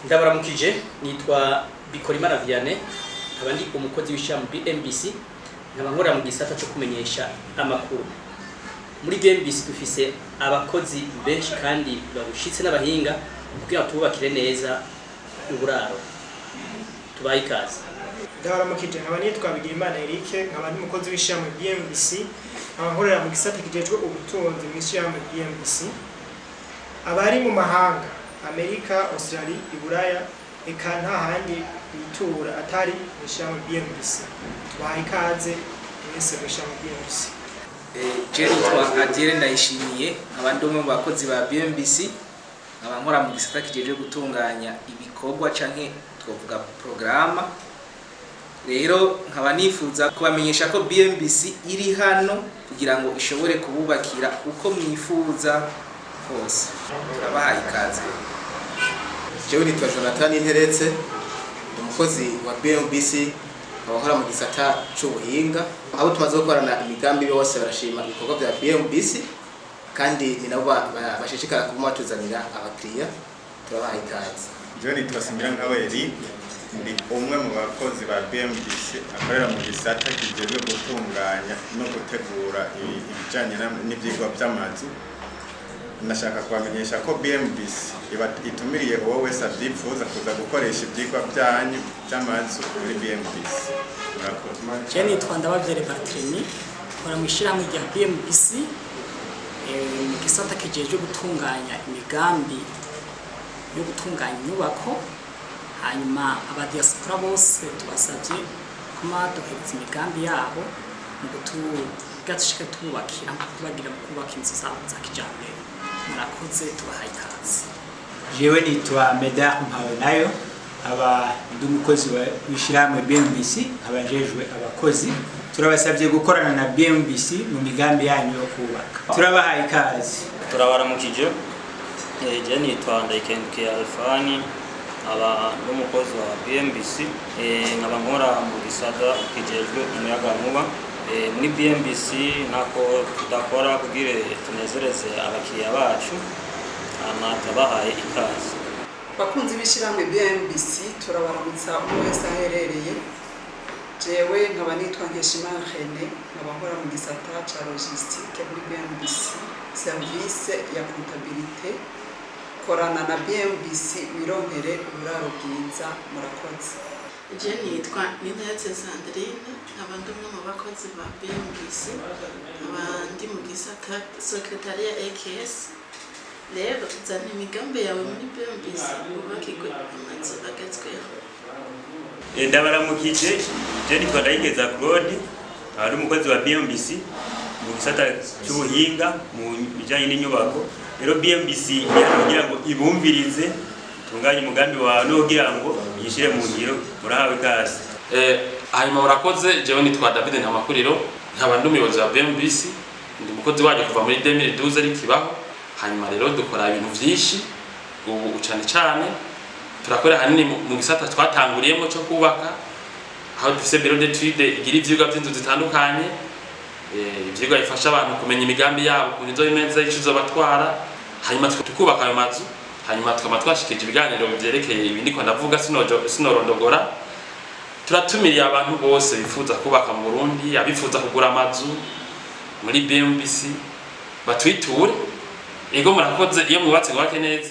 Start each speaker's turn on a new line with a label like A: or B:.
A: Ndabaramukije, nitwa Bikorimana Vianney, nkaba ndi umukozi w'ishami BMBC, nkaba nkorera mu gisata cyo kumenyesha amakuru. Muri BMBC dufise abakozi benshi kandi babushitse n'abahinga kugira ngo tububakire neza uburaro. Tubaye ikaze.
B: Ndabaramukije, nkaba nitwa Bigirimana Eric, nkaba ndi umukozi w'ishami BMBC, nkaba nkorera mu gisata kijejwe ubutunzi mu ishami BMBC. Abari mu mahanga, Amerika, Australie, Iburaya, eka nta handi bitura atari mu ishami BMBC. Tubahaye ikaze mwese mu ishami BMBC.
C: Je nitwa Adire Ndayishimiye, nkaba ndi umwe mu bakozi ba BMBC, nkaba nkora mu gisata kijejwe gutunganya ibikorwa canke twovuga porogaramu. Rero nkaba nifuza kubamenyesha ko BMBC iri hano kugira ngo ishobore kububakira uko mwifuza hose. Turabahaye ikaze.
D: Jewe nitwa Jonathan Interetse, ni umukozi wa BMBC, nkaba nkora mu gisata c'ubuhinga. Abo tumaze gukorana imigambi bose barashima ibikorwa vya BMBC, kandi ni nabo bashishikara kuguma batuzanira abakiriya. Turabahaye ikaze.
E: Jewe nitwa Singirankabo Eric, ndi umwe mu bakozi ba BMBC akorera mu gisata kijejwe gutunganya no gutegura ibijanye n'ivyigwa vy'amazu. Ndashaka kubamenyesha ko BMBC iba itumiriye uwo wese avyipfuza kuza gukoresha ivyigwa vyanyu vy'amazu muri BMBC. Murakoze.
F: Je nitwa Ndabavyere Barthélemy, nkora mu ishyirahamwe rya BMBC mu gisata kijejwe gutunganya imigambi yo gutunganya inyubako. Hanyuma abadiaspora bose tubasabye kuma duhereza imigambi yabo mu kutuga dushike tububakira, tubagira mu kubaka inzu zabo za kijambere. Murakoze, tubahaye ikaze.
G: Jewe nitwa Medard Mpawenayo, aba ndi umukozi w'ishyirahamwe BMBC, nkaba njejwe abakozi. Turabasabye gukorana na BMBC mu migambi yanyu yo kubaka. Turabahaye ikaze.
H: Turabaramukije. Je nitwa Ndayikengukiye Alfani, nkaba n'umukozi wa BMBC, nkaba nkora mu gisata kijejwe umuyagankuba. Muri BMBC ntako tudakora kugira tunezereze abakiriya bacu, hama turabahaye ikaze.
I: Bakunzi b'ishyirahamwe BMBC, turabaramutsa umwe wese aherereye. Jewe nkaba nitwa Nkeshimana Rene, nkaba nkora mu gisata ca logistique muri BMBC, service ya comptabilité. Korana na BMBC wironkere uburaro bwiza. Murakoze.
J: Je nitwa Ninteretse Sandrine, nkaba ndi umwe mu bakozi ba BMBC, nkaba ndi mu gisata secrétariat AKS. Rero zana imigambi yawe muri BMBC, wubakirwe amazu agezweho.
K: Ndabaramukije, je nitwa Ndayigeza Claude, nkaba ndi umukozi wa BMBC mu gisata cy'ubuhinga mu bijyanye n'inyubako. Rero BMBC iri hano kugira ngo ibumvirize, itunganye umugambi wawe no kugira ngo yishyire mu ngiro. Murahawe ikaze.
L: Hanyuma murakoze. Jewe nitwa David Ntamakuriro, nkaba ndi umuyobozi wa BMBC, ndi umukozi waryo kuva muri 2012 rikibaho. Hanyuma rero dukora ibintu vyinshi. Ubu cane cane turakora hanini mu gisata twatanguriyemo cyo kubaka, aho dufise bureau d'étude igira ivyigwa vy'inzu zitandukanye, ivyigwa bifasha abantu kumenya imigambi yabo ukuntu izoba imeze, ico izobatwara. Hanyuma tukubaka ayo mazu, hanyuma tukaba twashikije ibiganiro vyerekeye ibi ndiko ndavuga, sinorondogora. Turatumiriye abantu bose bifuza kubaka mu Burundi, abifuza kugura amazu muri BMBC batwiture. Ego, murakoze. Iyo mwubatse ngo bake neza.